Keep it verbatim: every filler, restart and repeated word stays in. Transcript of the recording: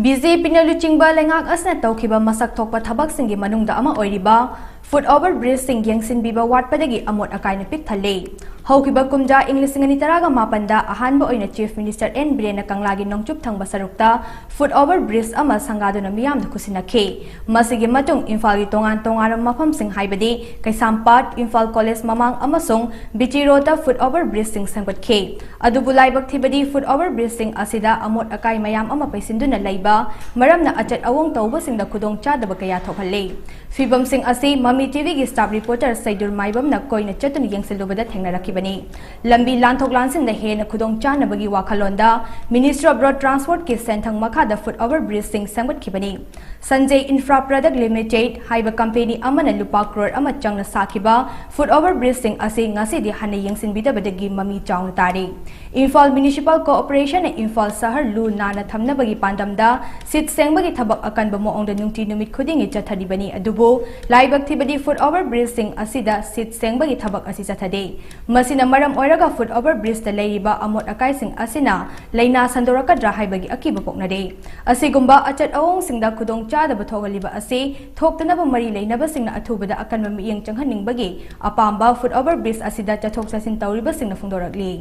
B J ꯄꯤꯅ ꯂꯨꯆꯤꯡꯕ ꯂꯩꯉꯥꯛ ꯑꯁꯤꯅ ꯇꯧꯈꯤꯕ ꯃꯁꯛ ꯊꯣꯛꯄ ꯊꯕꯛꯁꯤꯡꯒꯤ ꯃꯅꯨꯡꯗ ꯑꯃ ꯑꯣꯏꯔꯤꯕ ꯐꯨꯠ ꯑꯣꯚꯔ ꯕ꯭ꯔꯤꯖꯁꯤꯡ ꯌꯦꯡꯁꯤꯟꯕꯤꯕ ꯋꯥꯠꯄꯗꯒꯤ ꯑꯃꯣꯠ ꯑꯀꯥꯏꯅ ꯄꯤꯛ ꯊꯜꯂꯦ꯫ ꯍꯧꯈꯤꯕ ꯀꯨꯝꯖꯥ ꯏꯪ ꯂꯤꯁꯤꯡ ꯑꯅꯤ ꯇꯔꯥꯒ ꯃꯥꯄꯟꯗ ꯑꯍꯥꯟꯕ ꯑꯣꯏꯅ Chief Minister N ꯕꯤꯔꯦꯟꯅ ꯀꯪꯂꯥꯒꯤ ꯅꯣꯡꯆꯨꯞ ꯊꯪꯕ ꯁꯔꯨꯛꯇ ꯐꯨꯠ ꯑꯣꯚꯔ ꯕ꯭ꯔꯤꯖ ꯑꯃ ꯁꯪꯒꯥꯗꯨꯅ ꯃꯤꯌꯥꯝꯗ ꯈꯨꯠꯁꯤꯟꯅꯈꯤ꯫ ꯃꯁꯤꯒꯤ ꯃꯇꯨꯡ ꯏꯝꯐꯥꯜꯒꯤ ꯇꯣꯉꯥꯟ ꯇꯣꯉꯥꯟꯕ ꯃꯐꯝꯁꯤꯡ ꯍꯥꯏꯕꯗꯤ ꯀꯩꯁꯥꯝꯄꯥꯠ, ꯏꯝꯐꯥꯜ ꯀꯣꯂꯦꯖ ꯃꯃꯥꯡ ꯑꯃꯁꯨꯡ ꯕꯤ ꯇꯤ ꯔꯣꯗꯇ ꯐꯨꯠ ꯑꯣꯚꯔ ꯕ꯭ꯔꯤꯖꯁꯤꯡ ꯁꯦꯝꯒꯠꯈꯤ꯫ ꯑꯗꯨꯕꯨ ꯂꯥꯏꯕꯛ ꯊꯤꯕꯗꯤ ꯐꯨꯠ ꯑꯣꯚꯔ ꯕ꯭ꯔꯤꯖꯁꯤꯡ ꯑꯁꯤꯗ ꯑꯃꯣꯠ ꯑꯀꯥꯏ ꯃꯌꯥꯝ ꯑꯃ ꯄꯩꯁꯤꯟꯗꯨꯅ ꯂꯩꯕ ꯃꯔꯝꯅ ꯑꯆꯠ ꯑꯑꯣꯡ ꯇꯧꯕꯁꯤꯡꯗ ꯈꯨꯗꯣꯡꯆꯥꯗꯕ ꯀꯌꯥ ꯊꯣꯛꯍꯜꯂꯤ꯫ ꯐꯤꯕꯝꯁꯤꯡ ꯑꯁꯤ ꯃꯃꯤ ꯇꯤ ꯚꯤꯒꯤ staff reporter ꯁꯩꯗꯨꯔ ꯃꯥꯏꯕꯝꯅ ꯀꯣꯏꯅ ꯆꯠꯇꯨꯅ ꯌꯦꯡꯁꯤꯜꯂꯨꯕꯗ ꯊꯦꯡꯅꯔꯛꯈꯤꯕꯅꯤ꯫ ꯂꯝꯕꯤ ꯂꯥꯟꯊꯣꯛ ꯂꯥꯟꯁꯤꯟꯗ ꯍꯦꯟꯅ ꯈꯨꯗꯣꯡꯆꯥꯅꯕꯒꯤ ꯋꯥꯈꯜꯂꯣꯟꯗ Ministry of Road Transportꯀꯤ ꯁꯦꯟꯊꯪ ꯃꯈꯥꯗ ꯐꯨꯠ ꯑꯣꯚꯔ ꯕ꯭ꯔꯤꯖꯁꯤꯡ ꯁꯦꯝꯒꯠꯈꯤꯕꯅꯤ꯫ Sanjay Infra Product Limited ꯍꯥꯏꯕ ꯀꯝꯄꯦꯅꯤ ꯑꯃꯅ ꯂꯨꯄꯥ ꯀ꯭ꯔꯣꯔ ꯑꯃ ꯆꯪꯅ ꯁꯥꯈꯤꯕ ꯐꯨꯠ ꯑꯣꯚꯔ ꯕ꯭ꯔꯤꯖꯁꯤꯡ ꯑꯁꯤ ꯉꯁꯤꯗꯤ ꯍꯟꯅ ꯌꯦꯡꯁꯤꯟꯕꯤꯗꯕꯗꯒꯤ ꯃꯃꯤ ꯆꯥꯎꯅ ꯇꯥꯔꯤ꯫ ꯏꯝꯐꯥꯜ Municipal Corporationꯅ ꯏꯝꯐꯥꯜ ꯁꯍꯔ ꯂꯨ ꯅꯥꯟꯅ ꯊꯝꯅꯕꯒꯤ ꯄꯥꯟꯗꯝꯗ ꯁꯤꯠ ꯁꯦꯡꯕꯒꯤ ꯊꯕꯛ ꯑꯀꯟꯕ ꯃꯑꯣꯡꯗ ꯅꯨꯡꯇꯤ ꯅꯨꯃꯤꯠ ꯈꯨꯗꯤꯡꯒꯤ ꯆꯠꯊꯔꯤꯕꯅꯤ꯫ ꯑꯗꯨꯕꯨ ꯂꯥꯏꯕꯛ ꯊꯤꯕꯗꯤ ꯐꯨꯠ ꯑꯣꯚꯔ ꯕ꯭ꯔꯤꯖꯁꯤꯡ ꯑꯁꯤꯗ ꯁꯤꯠ ꯁꯦꯡꯕꯒꯤ ꯊꯕꯛ ꯑꯁꯤ ꯆꯠꯊꯗꯦ꯫ ꯃꯁꯤꯅ ꯃꯔꯝ ꯑꯣꯏꯔꯒ ꯐꯨꯠ ꯑꯣꯚꯔ ꯕ꯭ꯔꯤꯖꯇ ꯂꯩꯔꯤꯕ ꯑꯃꯣꯠ ꯑꯀꯥꯏꯁꯤꯡ ꯑꯁꯤꯅ ꯂꯥꯏꯅꯥ ꯁꯟꯗꯣꯔꯛꯀꯗ꯭ꯔꯥ ꯍꯥꯏꯕꯒꯤ ꯑꯀꯤꯕ ꯄꯣꯛꯅꯔꯦ꯫ ꯑꯁꯤꯒꯨꯝꯕ ꯑꯆꯠ ꯑꯑꯣꯡꯁꯤꯡꯗ ꯈꯨꯗꯣꯡꯆꯥꯗꯕ ꯊꯣꯛꯍꯜꯂꯤꯕ ꯑꯁꯤ ꯊꯣꯛꯇꯅꯕ ꯃꯔꯤ ꯂꯩꯅꯕꯁꯤꯡꯅ ꯑꯊꯨꯕꯗ ꯑꯀꯟꯕ ꯃꯤꯠꯌꯦꯡ ꯆꯪꯍꯟꯅꯤꯡꯕꯒꯤ ꯑꯄꯥꯝꯕ ꯐꯨꯠ ꯑꯣꯚꯔ ꯕ꯭ꯔꯤꯖ ꯑꯁꯤꯗ ꯆꯠꯊꯣꯛ ꯆꯠꯁꯤꯟ ꯇꯧꯔꯤꯕꯁꯤꯡꯅ ꯐꯣꯡꯗꯣꯔꯛꯂꯤ꯫